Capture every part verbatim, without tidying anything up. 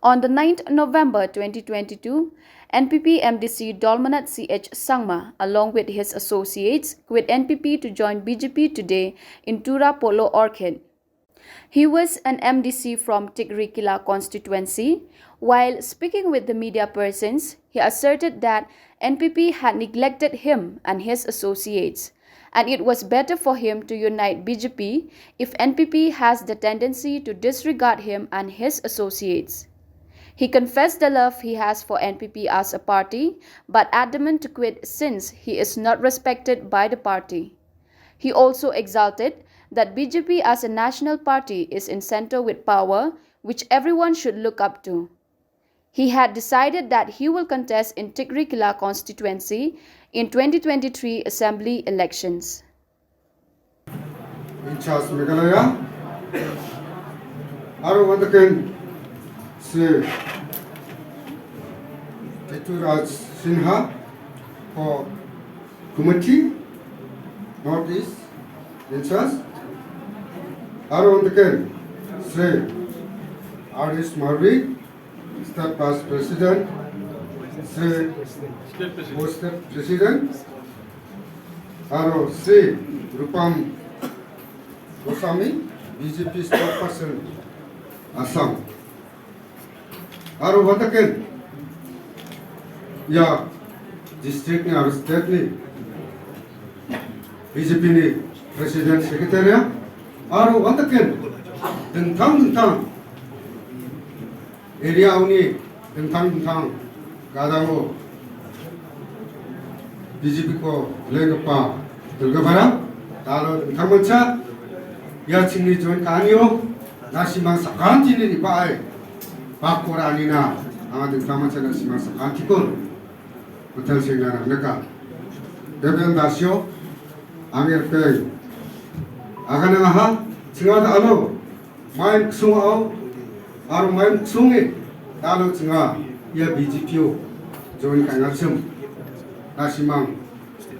On the ninth November twenty twenty-two, N P P M D C Dolmanat C H Sangma, along with his associates, quit N P P to join B J P today in Tura Polo Orchid. He was an M D C from Tikrikilla constituency. While speaking with the media persons, he asserted that N P P had neglected him and his associates, and it was better for him to unite B J P if N P P has the tendency to disregard him and his associates. He confessed the love he has for N P P as a party, but adamant to quit since he is not respected by the party. He also exulted that B J P as a national party is in center with power, which everyone should look up to. He had decided that he will contest in Tikrikilla constituency in twenty twenty-three assembly elections. In charge Meghalaya, aro uandaken Shri Keturaj Sinha for committee North East in charge, aro uandaken Shri Arish Marvi, State Vice President, Shri State President, aro Shri Rupam Goswami, B J P Spokesperson, Assam. Aro uandaken ia district ni aro state ni B J P ni President Secretary aro uandaken dingtang dingtang area-oni dingtang dingtang gadango B J P-ko dilenggipa dilgiparang, dalo dingtangmancha ia chingni join ka·anio nasimang sakantini re·bae bakko ra·anina anga dingtangmancha nasimang sakantiko mital sengna nangnika. Beben dasio angirpeng aganangaha chingada alo mai miksongao aro mai miksonge dalo chinga ia B J P-o join ka·engachim nasimang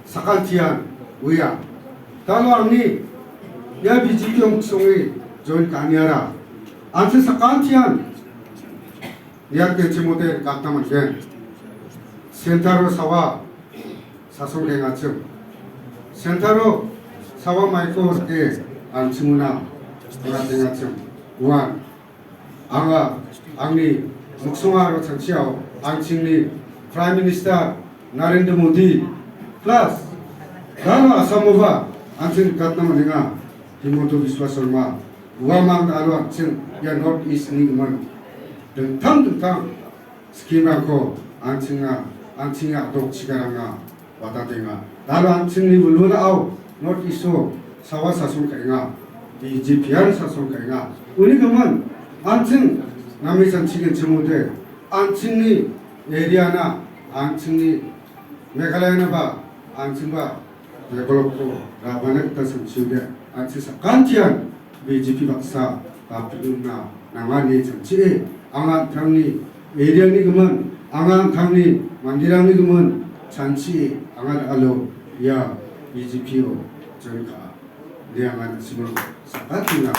sakantian uia. Dalo angni ia B J P-o miksonge join ka·aniara ansi sakantian niatgenchimode gatna man·gen. Centre-o sawa sason ka·engachim. Centre-o sawa maiko sake an·chingona gatengachim. Uan anga angni miksonga aro chanchiao an·chingni Prime Minister Narendra Modi plus dalo Assamoba an·ching nikatna man·enga Himanta Biswa Sarma. Uamang aro an·ching ia North East-ni gimin dingtang dingtang scheme-rangko an·chinga, an·chingni a·dok chigaranga watatenga. Dalo an·chingni wilwilao North East-o sawa sason ka·enga, B J P-an sason ka·enga. Uni gimin an·ching name chanchigenchimode an·chingni area-na, an·chingni Meghalaya-naba an·chingba develop-ko ra·bana gita chanchiode an·ching sakantian B J P baksa dapilna nangani chanchie anga an·tangni area-ni gimin, anga an·tangni manderangni gimin chanchie anga da·alo ia B J P-o join ka·a. Ine anga na·simang sakantina.